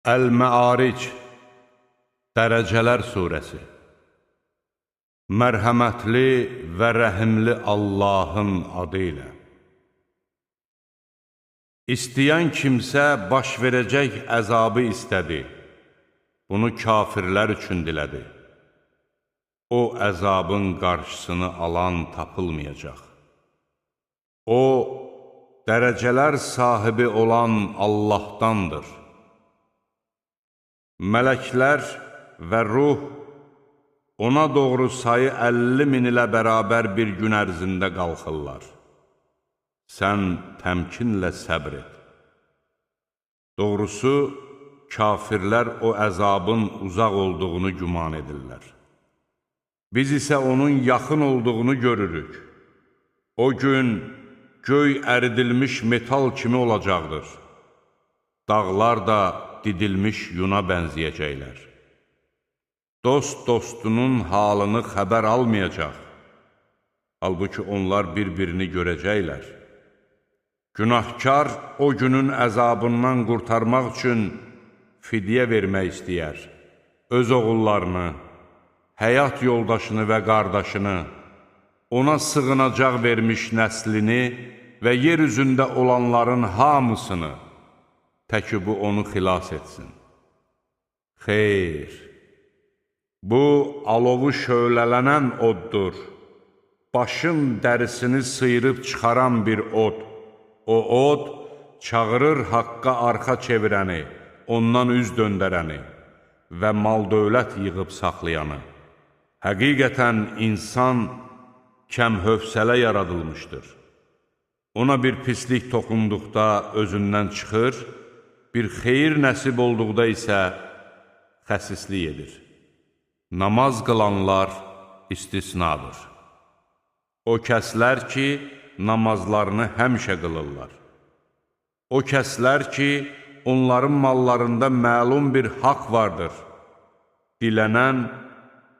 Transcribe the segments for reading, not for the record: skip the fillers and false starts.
Əl-Məaric, Dərəcələr Suresi. Mərhəmətli və rəhimli Allahın adı ilə. İstəyən kimsə baş verəcək əzabı istədi. Bunu kafirlər üçün dilədi. O əzabın qarşısını alan tapılmayacaq. O, dərəcələr sahibi olan Allahdandır. Mələklər və ruh ona doğru sayı 50 min ilə bərabər bir gün ərzində qalxırlar. Sən təmkinlə səbr et. Doğrusu, kafirlər o əzabın uzaq olduğunu güman edirlər. Biz isə onun yaxın olduğunu görürük. O gün göy əridilmiş metal kimi olacaqdır. Dağlar da didilmiş yuna bənzəyəcəklər. Dost dostunun halını xəbər almayacaq. Halbuki onlar bir-birini görəcəklər. Günahkar o günün əzabından qurtarmaq üçün fidyə vermək istəyər. Öz oğullarını, həyat yoldaşını və qardaşını, ona sığınacaq vermiş nəslini və yer üzündə olanların hamısını, təki bu onu xilas etsin. Xeyr, bu alovu şöhlələnən oddur, başın dərisini sıyırıb çıxaran bir od. O od çağırır haqqa arxa çevirəni, ondan üz döndərəni və mal-dövlət yığıb saxlayanı. Həqiqətən insan kəmhövsələ yaradılmışdır. Ona bir pislik toxunduqda özündən çıxır, bir xeyir nəsib olduqda isə xəsislik edir. Namaz qılanlar istisnadır. O kəslər ki, namazlarını həmişə qılırlar. O kəslər ki, onların mallarında məlum bir haqq vardır. Dilənən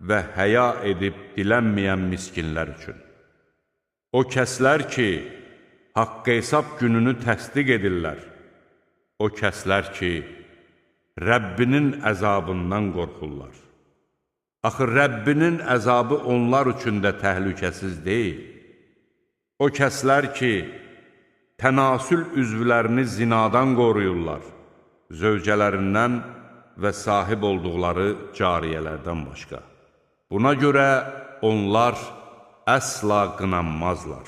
və həya edib dilənməyən miskinlər üçün. O kəslər ki, haqq hesab gününü təsdiq edirlər. O kəslər ki, Rəbbinin əzabından qorxurlar. Axı, Rəbbinin əzabı onlar üçün də təhlükəsiz deyil. O kəslər ki, tənasül üzvlərini zinadan qoruyurlar, zövcələrindən və sahib olduqları cariyələrdən başqa. Buna görə onlar əsla qınanmazlar.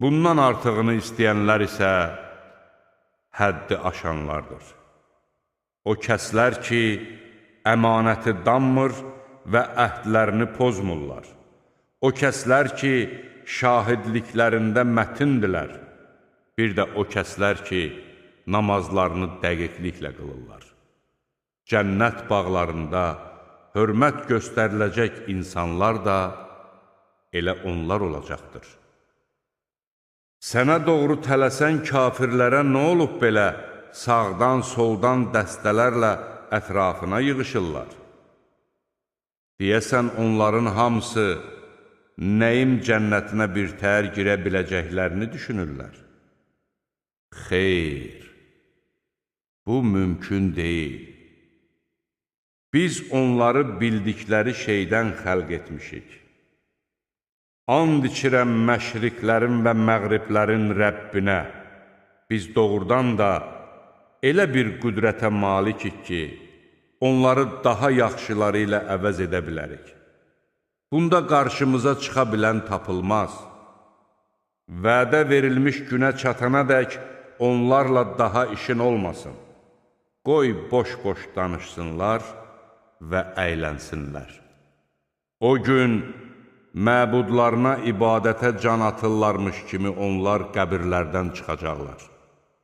Bundan artığını istəyənlər isə həddi aşanlardır. O kəslər ki, əmanəti danmır və əhdlərini pozmurlar. O kəslər ki, şahidliklərində mətindirlər. Bir də o kəslər ki, namazlarını dəqiqliklə qılırlar. Cənnət bağlarında hörmət göstəriləcək insanlar da elə onlar olacaqdır. Sənə doğru tələsən kafirlərə nə olub belə sağdan, soldan dəstələrlə ətrafına yığışırlar? Deyəsən onların hamısı nəyim cənnətinə bir tər girə biləcəklərini düşünürlər. Xeyr, bu mümkün deyil. Biz onları bildikləri şeydən xəlq etmişik. And içirəm məşriqlərin və məğriblərin Rəbbinə, biz doğrudan da elə bir qüdrətə malikik ki, onları daha yaxşıları ilə əvəz edə bilərik. Bunda qarşımıza çıxa bilən tapılmaz. Vədə verilmiş günə çatana dək onlarla daha işin olmasın. Qoy boş-boş danışsınlar və əylənsinlər. O gün məbudlarına ibadətə can atırlarmış kimi onlar qəbirlərdən çıxacaqlar.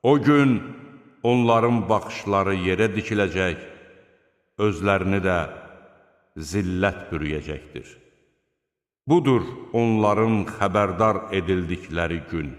O gün onların baxışları yerə dikiləcək, özlərini də zillət bürüyəcəkdir. Budur onların xəbərdar edildikləri gün.